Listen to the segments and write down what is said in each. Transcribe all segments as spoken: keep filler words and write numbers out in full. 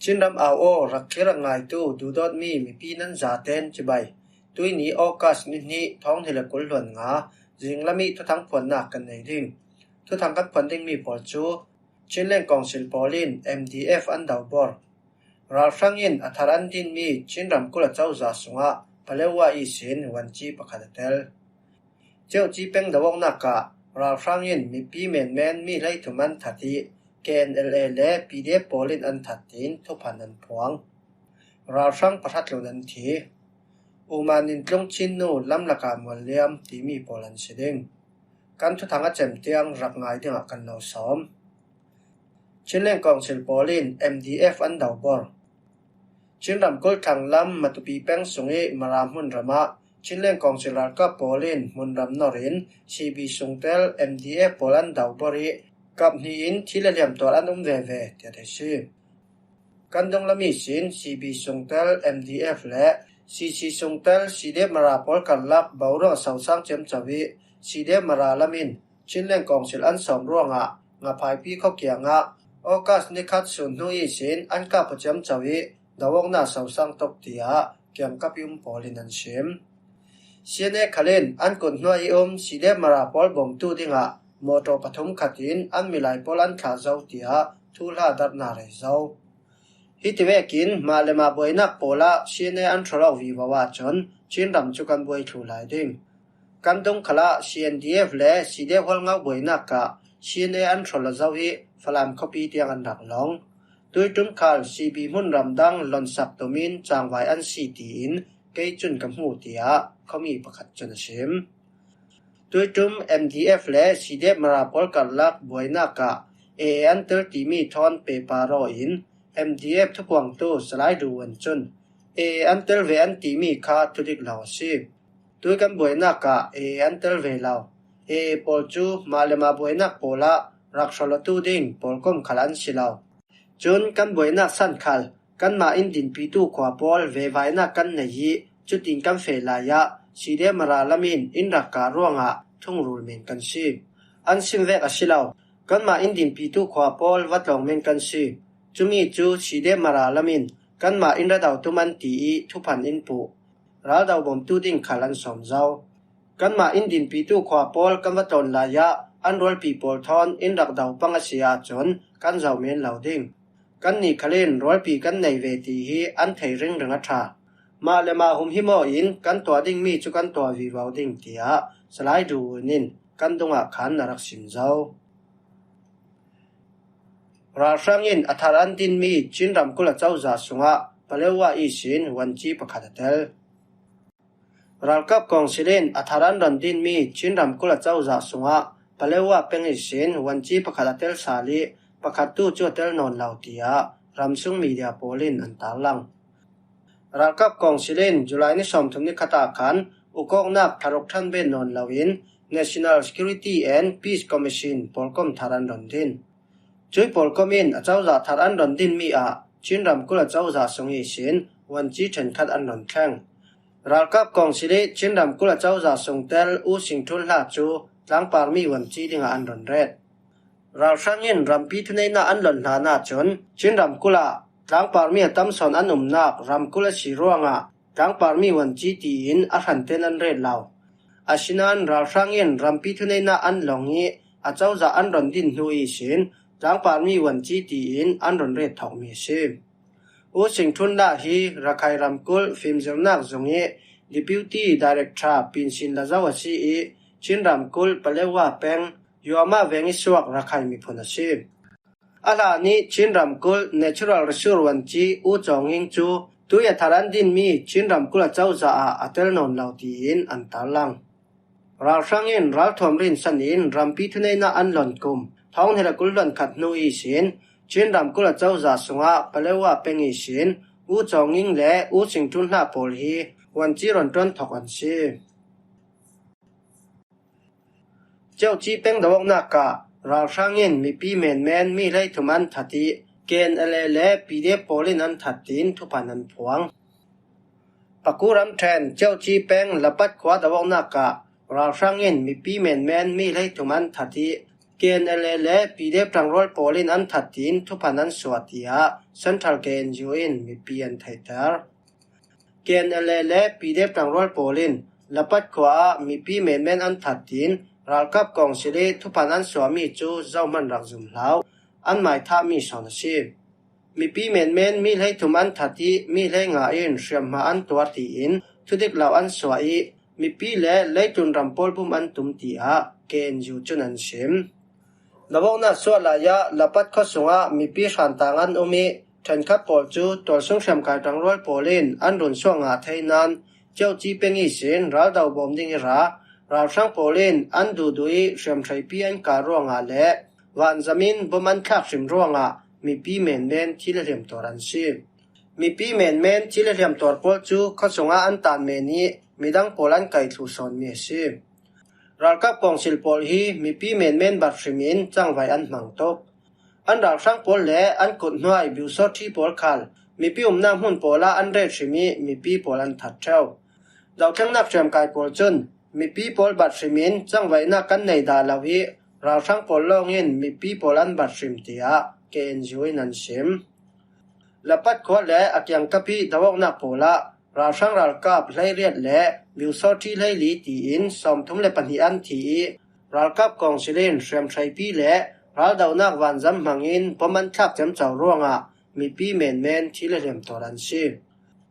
Chinram au aw rak thlir rak ngaitu duhdawtmi mipi nan zaten cibai. Tuini August ni hnih thawng hnih le kul hluan nga zinglam ih thuthang phuannak kan nei ding. Thuthang kan phuan dingmi pawl cu Chinland Council pawl in M D F an dobor. Ralhrang in a thar an dinmi Chin ramkulh a cozah sungah Paletwa ihsin vuanci pakhat a tel. Ceuci peng do awknak ah ralhrang in mipi menmen mi hleithum an that ih K N L A le P D F pawl in an that tiin thuphan an phuang. Ralhrang pahratlun an thi. Uman in tlung Chinnu lamlak ah mualliam timi pawl an si ding. Kan thuthang a cem tiang rak ngai dingah kan lo sawm. Chinland Council pawl in M D F an dobor. Chin ramkulh thlanglam Matupi peng sung ih Mara hmunram ah Chinland Council ralkap pawl in hmunram nor in C B sungtel M D F pawl an dobor ih kap hnih in thi le hliam tuar an um veve tiah theih si. Kan dunglam ihsin C B sungtel M D F le C C sungtel C D F Mara pawl karlak boruak a sosang ciamco ih C D F Mara lam in Chinland Council an sawm ruangah Ngaphaipi khua kiangah August ni khat sun hnu ihsin an kap aw ciamco ih do awknak sosang tok tiah kiangkap ih um pawl in an sim. C N A khal in an kut hnuai ih um C D F Mara pawl bawmtu dingah mawtaw pathum khat in an milai pawl an thlah zo tiah thuhla darhnak rei zo. Hiti vekin mah le mah buainak pawl ah C N A an hrol awk vivo ahcun Chin ram cu kan buai thlu lai ding. Kan dung khal ah C N D F le C D F hualngo buainak ah C N A an hrol aw zo ih Falam khuapi tiang an rak long. Tuiṭum khal C B hmunram dang lonsak tum in cangvai an si tiin kei cun ka hmu tiah khuami pakhat cun a sim. Tuiṭum M D F le C D F Mara pawl karlak buainak ah A A an tel timi thawn pehpar aw in M D F thupuangtu Salai Du Wun cun A A an tel ve an timi kha thudik lo a si. Tui kan buainak ah A A an tel ve lo. A A pawl cu mah le mah buainak pawl ah rak hrol awtu ding pawlkom khal an si lo. Cun kan buainak san khal kanmah in dinpitu khua pawl vevainak kan nei ih cutin kan feh lai ah C D F Mara lam in in rak kah ruangah thungrul men kan si. An sim vek a si lo. Kanmah in dinpitu khua pawl va tlawng men kan si. Cumi cu C D F Mara lam in kanmah in ra do tum an ti ih thuphan in puh. Raldo bawmtu ding khal an sawm zo. Kanmah in dinpitu khua pawl kan va tlawn lai ah an rualpi pawl thawn in rak do pang a si ahcun kan zoh men lo ding. Kannih khal in rualpi kan nei ve ti hi an thei ringring a ṭha. Mah le mah humhim aw in kan tuah dingmi cu kan tuah vivo ding, tiah Salai Du Wun in kan dungah khan a rak sim zo. Ralhrang in a thar an dinmi Chin ramkulh a cozah sungah Paletwa ihsin vuanci pakhat a tel. Ralkap kawngsil in a thar an ron dinmi Chin ramkulh a cozah sungah Paletwa peng ihsin vuanci pakhat a tel sal ih pakhat tu cu a tel nawn lo, tiah ramsung media pawl in an tarlang. Ralkap kawngsil in July ni sawmthum ni khat ah khan ukawknak thar uk ṭhan bet nawn loin National Security and Peace Commission pawlkom thar an ron din. Cui pawlkom in a cozah thar an ron dinmi ah Chin ramkulh a cozah sung ihsin vuanci ṭhenkhat an ron thleng. Ralkap kawngsil ih Chin ramkulh a cozah sungtel U Sing Ṭhun Hla cu tlangparmi vuanci dingah an ron ret. Ralhrang in rampi thuneihnak an lon hlan ahcun Chin ramkulh ah tlangparmi a tam sawn an umnak ramkulh a si ruangah tlangparmi vuanci tiin a hranten an ret lo. Asinain ralhrang in rampi thuneihnak an long ih a cozah an ron din hnu ihsin tlangparmi vuanci tiin an ron ret thawkmi a si. U Sing Ṭhun Hla hi Rakhine ramkulh fimzirnak zung ih Deputy Director pinsin la zo a si ih Chin ramkulh Paletwa peng Yuama veng ih suak Rakhine miphun a si. A hlan ih Chin ramkulh Natural Resource vuanci U Caw Nging cu tui a thar an dinmi Chin ramkulh a cozah ah a tel nawn lo tiin an tarlang. Ralhrang in ralthuam rinsan in rampi thuneihnak an lon kum thawng hnih le kul hluan khat hnu ihsin Chin ramkulh a cozah sungah Paletwa peng ihsin U Caw Nging le U Sing Ṭhun Hla pawl hi vuanci ron ṭuan thawk an si. Ceuci peng do awknak ah ralhrang in mipi menmen mi hleithum an that ih K N L A le P D F pawl in an that tiin thuphan an phuang. Paku ramṭhen Ceuci peng Lapat khua do awknak ah ralhrang in mipi menmen mi hleithum an that ih K N L A le P D F ṭangrual pawl in an that tiin thuphan an suah, tiah Central K N U in mipi an theihter. K N L A le P D F ṭangrual pawl in Lapat khua ah mipi menmen an that tiin ralkap kawngsil ih thuphan an suahmi cu zohman rak zum hlah uh. An maithahmi sawn a si. Mipi menmen mi hleithum an that ih mi hleinga in hriamhma an tuar tiin thudik lo an suah ih mipi le leitlun ram pawl bum an tum, tiah K N U cun an sim. Navawknak suah lai ah Lapat khua sungah mipi hrantang an um ih ṭhenkhat pawl cu tualsung hriamkai ṭangrual pawl in an run suah ngah thei nain cioci peng ihsin raldo bawm ding ih ra, ralhrang pawl in an duhduh ih hriamhreipi an kah ruangah le vanzam in bom an thlak hrim ruangah mipi menmen thil a hliamtuar an si. Mipi menmen thil a hliamtuar pawl cu khua sungah an tan men ih midang pawl an kaih thluh sawnmi a si. Ralkap kawngsil pawl hi mipi menmen bat hrim in cangvai an hmang tuk. An ralhrang pawl le an kut hnuai biusawṭhi pawl khal mipi umnak hmun pawl ah an ret hrim ih mipi pawl an that ṭheu. Dothlengnak hriamkai pawl cun mipi pawl bat hrim in cangvaihnak kan nei dah lo ih ralhrang pawl lawng in mipi pawl an bat hrim, tiah K N U in an sim. Lapat khua le a kiangkap ih dovawknak pawl ah ralhrang ralkap hleiriat le biusawṭhi hleili tiin sawmthum le pahnih an thi ih ralkap kawngsil in hriamhreipi le raldonak vanzam hmangin bom an thlak ciamco ruangah mipi menmen thil a hliamtuar an si.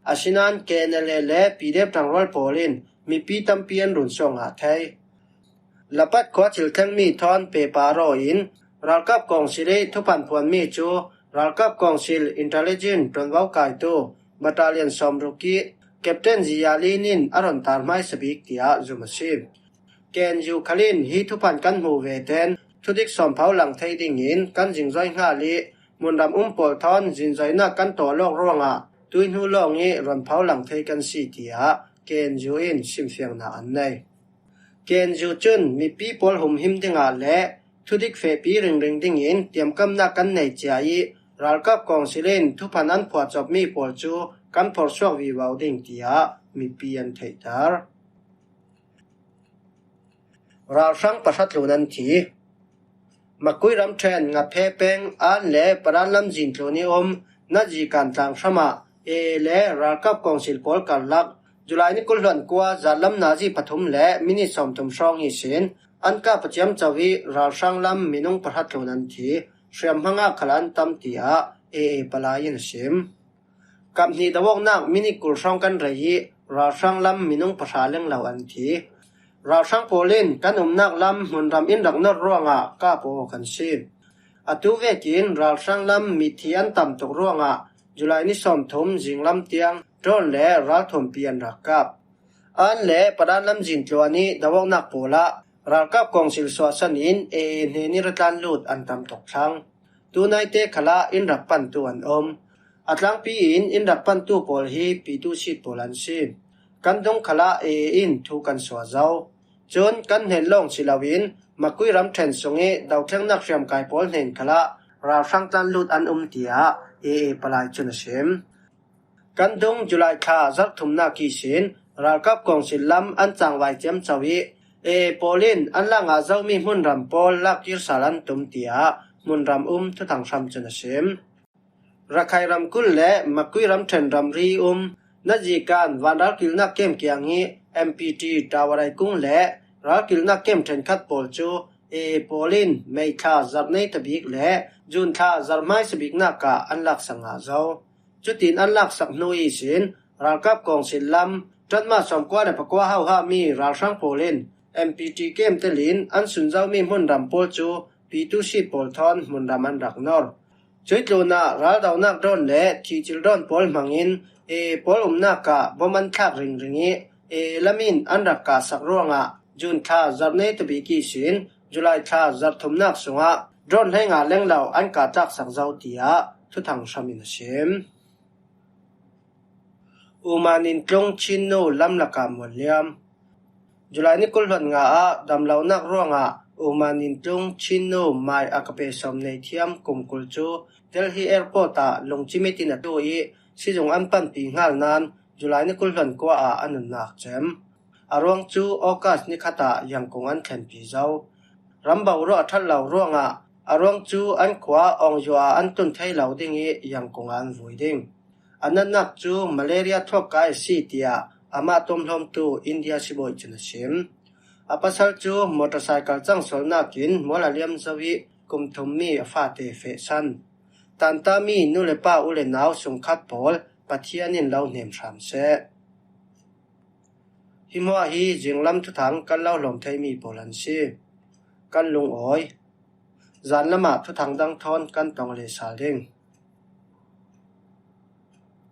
Asinain K N L A le P D F ṭangrual pawl in mipi tampi an run suah ngah thei. Lapat khua thil thlengmi thawn pehpar aw in ralkap kawngsil ih thuphan phuanmi cu ralkap kawngsil intelligence ṭuanvo kaitu battalion sawmruk ih Captain Ziyalin in a rontar hmaisa bik, tiah zum a si. K N U khal in hi thuphan kan hmuh ve ten thudik sawmpho lang thei dingin kan zingzoi hngal ih hmunram um pawl thawn zingzoinak kan tawh lawk ruangah tuihnu lawng ih ronpho lang thei kan si, tiah K N U in simfiangnak an nei. K N U cun mipi pawl humhim dingah le thudik fehpi ringring dingin tiamkamnak kan nei cia ih ralkap kawngsil in thuphan an phuahcopmi pawl cu kan phorhsuak vivo ding, tiah mipi an theihter. Ralhrang pahra tlun an thi. Makui ramṭhen Ngaphe peng An le Padan lam zin tlun ih um Nazikan tlang hram ah A A le ralkap kawngsil pawl karlak July ni kul hluan kua zatlam nazi pathum le minit sawmthum hrawng ihsin an kap a ciamco ih ralhrang lam minung pahra tlun an thi. Hriamhma ngah khal an tam, tiah A A palai in a sim. Kap hnih dovawknak minit kul hrawng kan rei ih ralhrang lam minung pahra lenglo an thi. Ralhrang pawl in kan umnak lam hmunram in rak nor ruangah kap aw kan si. Atu vekin ralhrang lam mithi an tam tuk ruangah July ni sawmthum zinglam tiang drone le ralthuampi an rak kap. An le Padan lam zin tluan ih dovawknak pawl ah ralkap kawngsil suahsan in A A hnen ih ra tlan lut an tam tuk thlang. Tunaite khalah in rak pantu an um. A tlangpi in in rak pantu pawl hi Pitu Sit pawl an si. Kan dung khalah A A in thu kan suah zo. Cun kan hnen lawng si loin Makui ramṭhen sungih dothlengnak hriamkai pawl hnen khalah ralhrang tlan lut an um, tiah A A palai cun a sim. Kan dung July thla zarh thumnak ihsin ralkap kawngsil lam an cangvai ciamco ih A A pawl in an lak ngah zomi hmunram pawl lak kir sal an tum, tiah hmunram um thuthang hram cun a sim. Rakhine ramkulh le Makui ramṭhen ramri um Nazikan vanralkilnak kem kiang ih M P T Tawarai kung le ralkilnak kem ṭhenkhat pawl cu A A pawl in May thla zarh nei tabik le June thla zarh hmaisa biknak ah an laksak ngah zo. Cutin an laksak hnu ihsin ralkap kawngsil lam ṭanma sawmkua le pakua hohahmi ralhrang pawl in M P T kem telin an sun zomi hmunram pawl cu Pitu Sit pawl thawn hmunram an rak nor. Cuih tlunah raldonak drone le thihcil drone pawl hmangin A A pawl umnak ah bom an thlak ringring ih A A lam in an rak kahsak ruangah June thla zarh nei tabik ihsin July thla zarh thumnak sungah drone hleinga lenglo an kahtlaksak zo, tiah thuthang hram in a sim. Uman in tlung Chinnu lam lakah mualliam. July ni kul hluan nga ah damlonak ruangah Uman in tlung Chinnu Mai Akape Sawmnei Thiam kum kul cu Delhi Airport ah lungcim it in a tu ih sizung an panpi hngal nain July ni kul hluan kua ah a nunnak cem. A ruang cu August ni khat ah Yangon an thlenpi zo. Ram boruak a ṭhat lo ruangah a ruang cu an khua awng yua ah an tun thei lo ding i Yangon ah an vui ding. A natnak cu malaria thuak ka i si tiah amah tuamhlawmtu India sibawi cun a sim. A pasal cu motorcycle cang sualnak in mual a liam zo i kum thum mi a fate fehsan. Tanta mi nu le pa u le nau sungkhat pawl Pathian in lo hnem hram seh. Hi hmuah hi zinglam thuthang kan lo hlawm theimi pawl an si. Kan lungawi. Zan lamah thuthang dang thawn kan tong le sal ding.